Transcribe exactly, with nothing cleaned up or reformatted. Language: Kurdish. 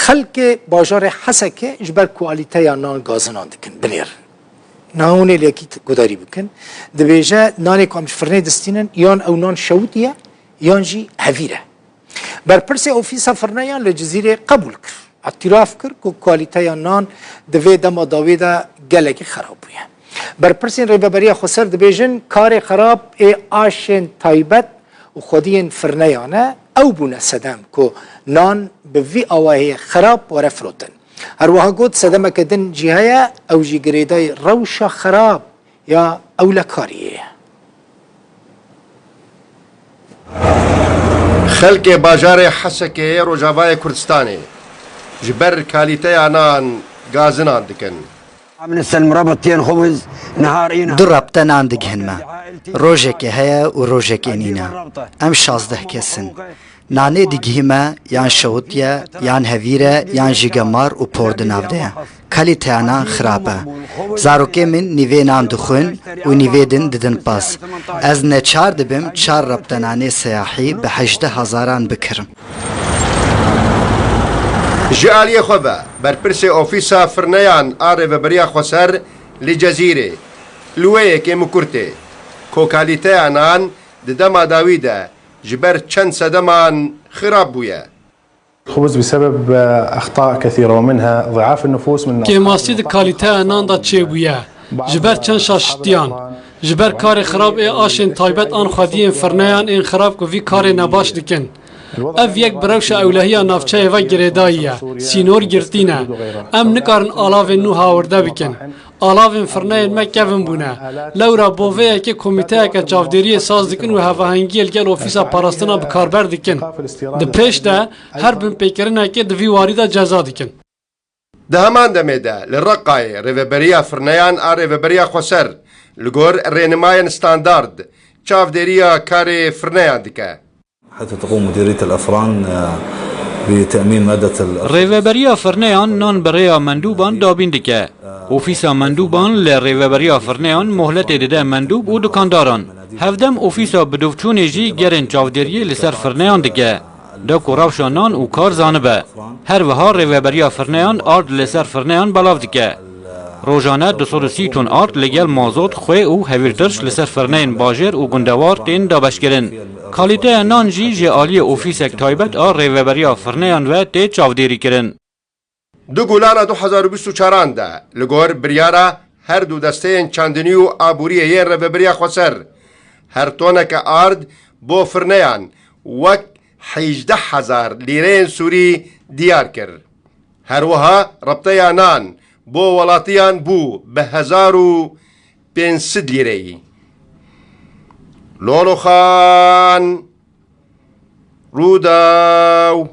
Xelkê bajarê Hesekê ji ber kualîteya nan gazinan dikin. Binêr. Niha hûn ê li yekî gudarî bikin. Dibêje, nanê ku em ji firnê distînin, yan ew nan şewitî ye, yan jî hevîr e. Berpirsê Ofîsa Firneyan li Cizîrê qebûl kir. Îtiraf kir ku kualîteya nan di vê dema dawî de gelekî xerab bûye. Berpirsên Rêveberiya Xweser dibêjin, karê xerab ê aşên taybet û xwediyên firneyan e, ew bûne sedem ku nan bi vî awayê xerab were firotin. Her wiha got, sedemeke din jî heye, ew jî girêdayî rewşa xerab ya ewlekariyê ye. Xelkê bajarê Hesekê yê Rojavayê Kurdistanê ji ber kalîteya nan gazinan dikin. من السلم ربط ين خبز نهار إي نهار. Du rebte nan digihin me. Rojekê heye û rojekê nîne. Em şazdeh kes in. Nanê digihî me yan şewitiye, yan hevîr e, yan jî gemar û por di nav de ye. Kalîteya nan xirab e. Zarokê min nîvê nan dixwin û nîvê din didin pas. Ez neçar dibim çar rebte nanê seyahî bi hejdeh hezaran bikirim. Ji aliyê xwe ve, berpirsê Ofîsa Firneyan a Rêveberiya Xweser li Cezîrê, li wê yekê min kurtê, ku kalîteya nan di dema dawî de ji ber çend sedeman xirab bûye. الخبز بسبب أخطاء كثيرة ومنها ضعاف النفوس من Kêmasî di kalîteya nan de çêbûye. Ji ber çend şaşitiyan, ji ber karê xirab ê aşên taybet an xwediyên firneyan ên xirab ku vî karê nebaş dikin. Ev yek bi rewşa ewlehiya navçeyê ve girêdayî ye. Sînor girtî ne. Em nikarin alavên nû hawirde bikin. Alavên firneyên me kevin bûne. Lewra bo vê yekê komîteyeke çavdêriyê saz dikin û hevahengiyê li gel Ofîsa Parastina Bikarber dikin. Di pêş de her binpêkirinekê di vî warî de ceza dikin. Di heman demê de li Reqayê Rêveberiya Firneyan a Rêveberiya Xweser li gor rênimayên standard çavdêriya karê firneyan dike. حتى تقوم مديرية الأفران، آه، بتأمين مادة ال- Rêveberiya Firneyan nan bi rêya mendûban dabîn dike. Ofîsa mendûban li Rêveberiya Firneyan mohletê dide mendûb û dukandaran. Hevdem Ofîsa Bidovçûnê jî gerên çavdêriyê li ser firneyan dike. Da ku rewşa nan û kar zanibe. Her wiha Rêveberiya Firneyan ard li ser firneyan belav dike. Rojane du sed û sî ton ard li gel mazot, xwê û hevîrtirş li ser firneyên bajêr û gundewar tên dabeşkirin. Kalîteya nan jî ji aliyê ofîsek taybet a Rêveberiya Firneyan ve tê çavdêrîkirin. Di Gulana du hezar û bîst û çaran de li gor biryara her du desteyên çandinî û aboriyê yên Rêveberiya Xweser her toneke ard bo firneyan wek hejdeh hezar lîreyên Sûrî diyar kir. Her wiha rebteya nan bo welatiyan bû bi hezar û pênc sed lîreyî. Lolo Xan, Rûdaw.